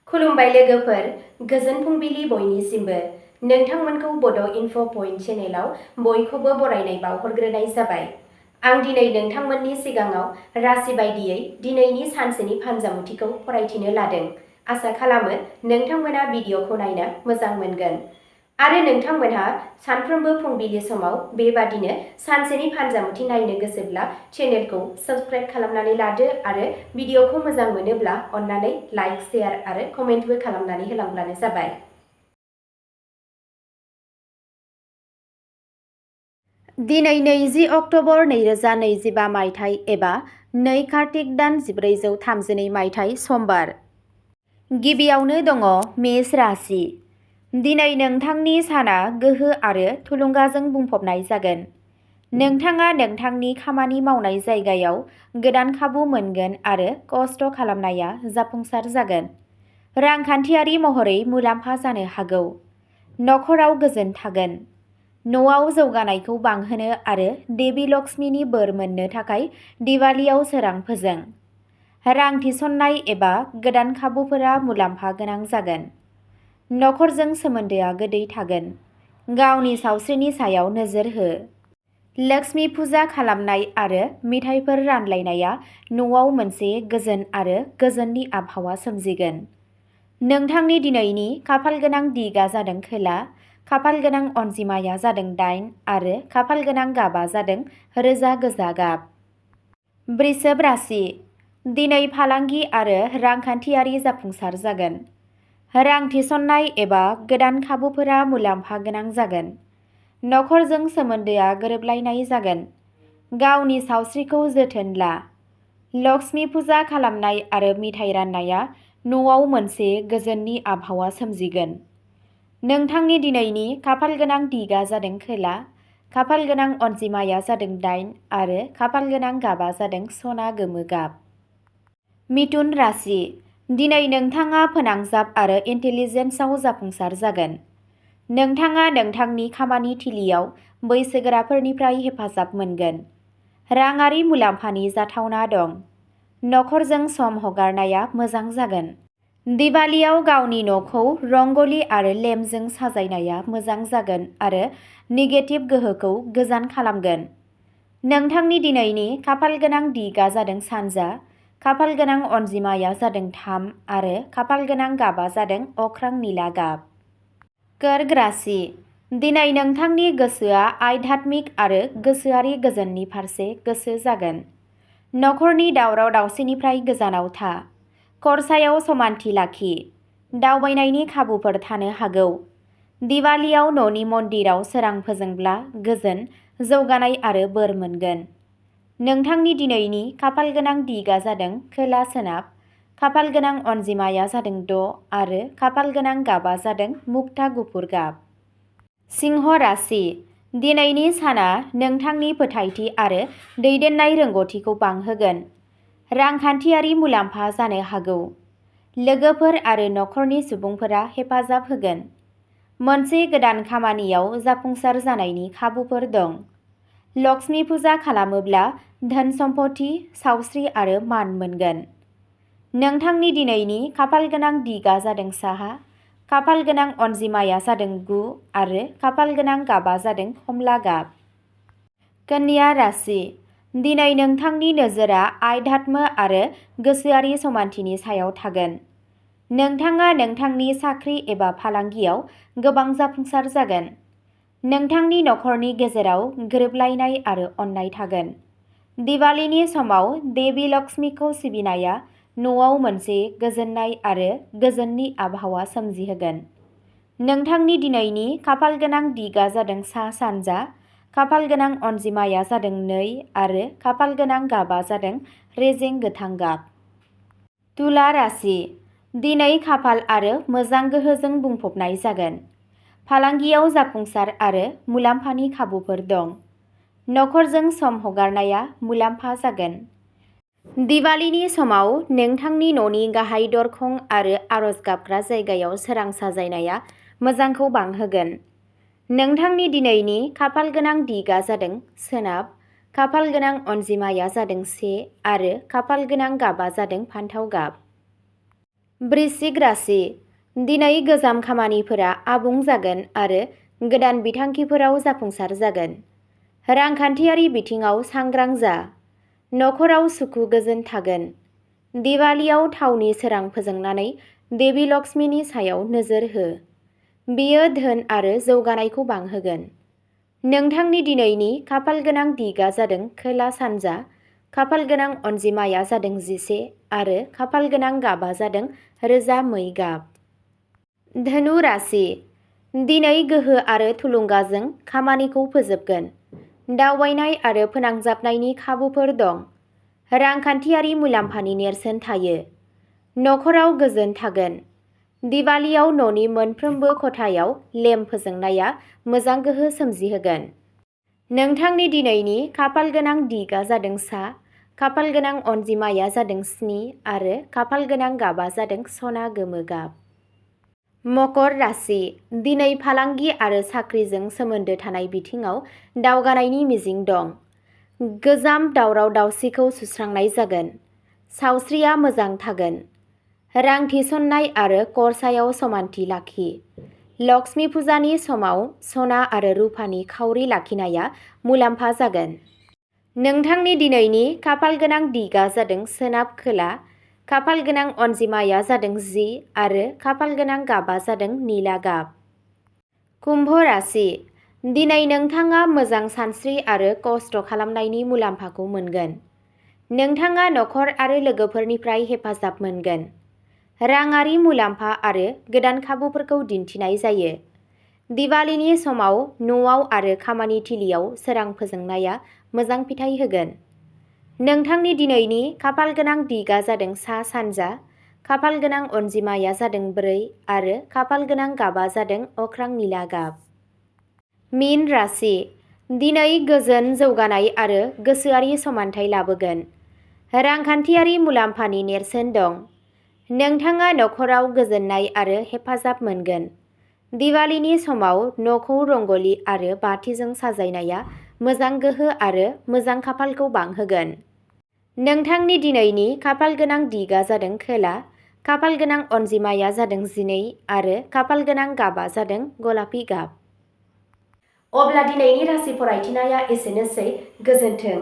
खुलुमबाय लोगोफोर, गोजोन फुंबिलि बयनिसिमबो। नोंथांमोनखौ बड' इनफ' पइन्ट चेनेलाव बयखौबो बरायनाय बावहरग्रोनाय जाबाय। आं दिनै नोंथांमोननि सिगाङाव राशि बायदियै दिनैनि सानसेनि फानजामुथिखौ फरायथिनो लादों। आसा खालामो नोंथांमोना भिडिअ'खौ नायनो मोजां मोनगोन आरो नोंथांमोनहा सानफ्रोमबो फुंबिलि समाव बेबादिनो सानसेनि फानजामुथि नायनो गोसोब्ला चेनेलखौ साबस्क्राइब खालामनानै लादो आरो भिडिअ'खौ मोजां मोनोब्ला अन्नानै लाइक, शेयार आरो कमेन्टबो खालामनानै होलांब्लानो जाबाय। दिनै 20 अक्ट'बर 2025 मायथाइ एबा 2 कार्तिक दान 1432 मायथाइ समबार। गिबियावनो दङ मेष राशि। दिनै नोंथांनि साना गोहो आरो थुलुंगाजों बुंफबनाय जागोन। नोंथाङा नोंथांनि खामानि मावनाय जायगायाव गोदान खाबु मोनगोन आरो खस्थ' खालामनाया जाफुंसार जागोन। रांखान्थियारि महरै मुलाम्फा जानो हागौ। नखराव गोजोन थागोन। न'आव जौगानायखौ बांहोनो आरो देबि लक्ष्मीनि बोर मोननो थाखाय दिवालियाव सोरां फोजों। रां थिसननाय एबा गोदान खाबुफोरा मुलाम्फा गोनां जागोन। नखरजों सोमोन्दोआ गोदै थागोन। गावनि सावस्रिनि सायाव नोजोर हो। लक्ष्मी फुजा खालामनाय आरो मिथाइफोर रानलायनाया न'आव मोनसे गोजोन आरो गोजोननि आबहावा सोमजिगोन। नोंथांनि दिनैनि खाफालगोनां दिगा जादों खोला, खाफालगोनां अनजिमाया जादों 8 आरो खाफालगोनां गाबा जादों रोजा गोजा गाब। वृषभ राशि। दिनै फालांगि आरो रांखान्थियारि जाफुंसार जागोन। रां थिसननाय एबा गोदान खाबुफोरा मुलाम्फा गोनां जागोन। नखरजों सोमोन्दोआ गोरोबलायनाय जागोन। गावनि सावस्रिखौ जोथोन ला। लक्ष्मी फुजा खालामनाय आरो मिथाइ राननाया न'आव मोनसे गोजोननि आबहावा सोमजिगोन। नोंथांनि दिनैनि खाफालगोनां दिगा जादों खोला, खाफालगोनां अनजिमाया जादों 8 आरो खाफालगोनां गाबा जादों सना गोमो गाब। मिथुन राशि। दिनै नोंथाङा फोनांजाब आरो इन्टेलिजेन्सआव जाफुंसार जागोन। नोंथाङा नोंथांनि खामानि थिलियाव बैसोगोराफोरनिफ्राय हेफाजाब मोनगोन। राङारि मुलाम्फानि जाथावना दं। नखरजों सम हगारनाया मोजां जागोन। दिवालियाव गावनि न'खौ रंग'लि आरो लेम्पजों साजायनाया मोजां जागोन आरो नेगेटिभ गोहोखौ गोजान खालामगोन। नोंथांनि दिनैनि खाफालगोनां दिगा जादों सानजा, खाफालगोनां अनजिमाया जादों 3 आरो खाफालगोनां गाबा जादों अख्रां निला गाब। कर्क राशि। दिनै नोंथांनि गोसोआ आध्यात्मिक आरो गोसोआरि गोजोननि फारसे गोसो जागोन। नखरनि दावराव दावसिनिफ्राय गोजानाव था। खरसायाव समानथि लाखि। दावबायनायनि खाबुफोर थानो हागौ। दिवालियाव न'नि मन्दिराव सोरां फोजोंब्ला गोजोन, जौगानाय आरो बोर मोनगोन। नोंथांनि दिनैनि खाफालगोनां दिगा जादों खोला सोनाब, खाफालगोनां अनजिमाया जादों 6 आरो खाफालगोनां गाबा जादों मुक्ता गुफुर गाब। सिंह राशि। दिनैनि साना नोंथांनि फोथायथि आरो दैदेननाय रोंग'थिखौ बांहोगोन। रांखान्थियारि मुलाम्फा जानो हागौ। लोगोफोर आरो नखरनि सुबुंफोरा हेफाजाब होगोन। मोनसे गोदान खामानियाव जाफुंसार जानायनि खाबुफोर दं। लक्ष्मी फुजा खालामोब्ला धोन सम्पथि, सावस्रि आरो मान मोनगोन। नोंथांनि दिनैनि खाफालगोनां दिगा जादों साहा, खाफालगोनां अनजिमाया जादों 9 आरो खाफालगोनां गाबा जादों कमला गाब। कन्या राशि। दिनै नोंथांनि नोजोरा आध्यात्म आरो गोसोआरि समानथिनि सायाव थागोन। नोंथाङा नोंथांनि साख्रि एबा फालांगियाव गोबां जाफुंसार जागोन। नोंथांनि नखरनि गेजेराव गोरोबलायनाय आरो अननाय थागोन। दिवालीनि समाव देबि लक्ष्मीखौ सिबिनाया न'आव मोनसे गोजोननाय आरो गोजोननि आबहावा सोमजिहोगोन। नोंथांनि दिनैनि खाफालगोनां दिगा जादों सा-सानजा, खाफालगोनां अनजिमाया जादों 2 आरो खाफालगोनां गाबा जादों रेजें गोथां गाब। तुला राशि। दिनै खाफाल आरो मोजां गोहोजों बुंफबनाय जागोन। फालांगियाव जाफुंसार आरो मुलाम्फानि खाबुफोर दं। नखरजों सम हगारनाया मुलाम्फा जागोन। दिवालीनि समाव नोंथांनि न'नि गाहाय दरखं आरो आरज गाबग्रा जायगायाव सोरां साजायनाया मोजांखौ बांहोगोन। नोंथांनि दिनैनि खाफालगोनां दिगा जादों सोनाब, खाफालगोनां अनजिमाया जादों 1 आरो खाफालगोनां गाबा जादों फान्थाव गाब। बृश्चिक राशि दिनै गोजाम खामानिफोरा आबुं जागोन आरो गोदान बिथांखिफोराव जाफुंसार जागोन। रांखान्थियारि बिथिङाव सांग्रां जा। नखराव सुखु गोजोन थागोन। दिवालियाव थावनि सोरां फोजोंनानै देबि लक्ष्मीनि सायाव नोजोर हो। बेयो धोन आरो जौगानायखौ बांहोगोन। नोंथांनि दिनैनि खाफाल गोनां दिगा जादों खोला सानजा, खाफाल गोनां अनजिमाया जादों 11 आरो खाफाल गोनां गाबा जादों रोजा मै गाब। धनु राशि दिनै गोहो आरो थुलुंगाजों खामानिखौ फोजोबगोन। दावबायनाय आरो फोनांजाबनायनि खाबुफोर दं। रांखान्थियारि मुलाम्फानि नेरसोन थायो। नखराव गोजोन थागोन। दिवालियाव न'नि मोनफ्रोमबो खथायाव लेम्प फोजोंनाया मोजां गोहो सोमजिहोगोन। नोंथांनि दिनैनि खाफाल गोनां दिगा जादों सा, खाफाल गोनां अनजिमाया जादों 7 आरो खाफाल गोनां गाबा जादों सना गोमो गाब। मकर राशि दिनै फालांगि आरो साख्रिजों सोमोन्दो थानाय बिथिङाव दावगानायनि मिजिं दं। गोजाम दावराव दावसिखौ सुस्रांनाय जागोन। सावस्रिया मोजां थागोन। रां थिसननाय आरो खरसायाव समानथि लाखि। लक्ष्मी फुजानि समाव सना आरो रुफानि खाउरि लाखिनाया मुलाम्फा जागोन। नोंथांनि दिनैनि खाफाल गोनां दिगा जादों सोनाब खोला, खाफाल गोनां अनजिमाया जादों 10 आरो खाफाल गोनां गाबा जादों निला गाब। कुम्भ राशि दिनै नोंथाङा मोजां सानस्रि आरो खस्थ' खालामनायनि मुलाम्फाखौ मोनगोन। नोंथाङा नखर आरो लोगोफोरनिफ्राय हेफाजाब मोनगोन। राङारि मुलाम्फा आरो गोदान खाबुफोरखौ दिन्थिनाय जायो। दिवालीनि समाव न'आव आरो खामानि थिलियाव सोरां फोजोंनाया मोजां फिथाइ होगोन। नोंथांनि दिनैनि खाफाल गोनां दिगा जादों सा सानजा, खाफाल गोनां अनजिमाया जादों 4 आरो खाफाल गोनां गाबा जादों अख्रां निला गाब। मीन राशि दिनै गोजोन जौगानाय आरो गोसोआरि समानथाय लाबोगोन। रांखान्थियारि मुलाम्फानि नेरसोन दं। नोंथाङा नखराव गोजोननाय आरो हेफाजाब मोनगोन। दिवालीनि समाव न'खौ रंग'लि आरो बाथिजों साजायनाया मोजां गोहो आरो मोजां खाफालखौ बांहोगोन। नोंथांनि दिनैनि खाफाल गोनां दिगा जादों खोला, खाफाल गोनां अनजिमाया जादों 12 आरो खाफाल गोनां गाबा जादों गलापि गाब। अब्ला दिनैनि राशि फरायथिनाया एसेनोसै। गोजोन्थों।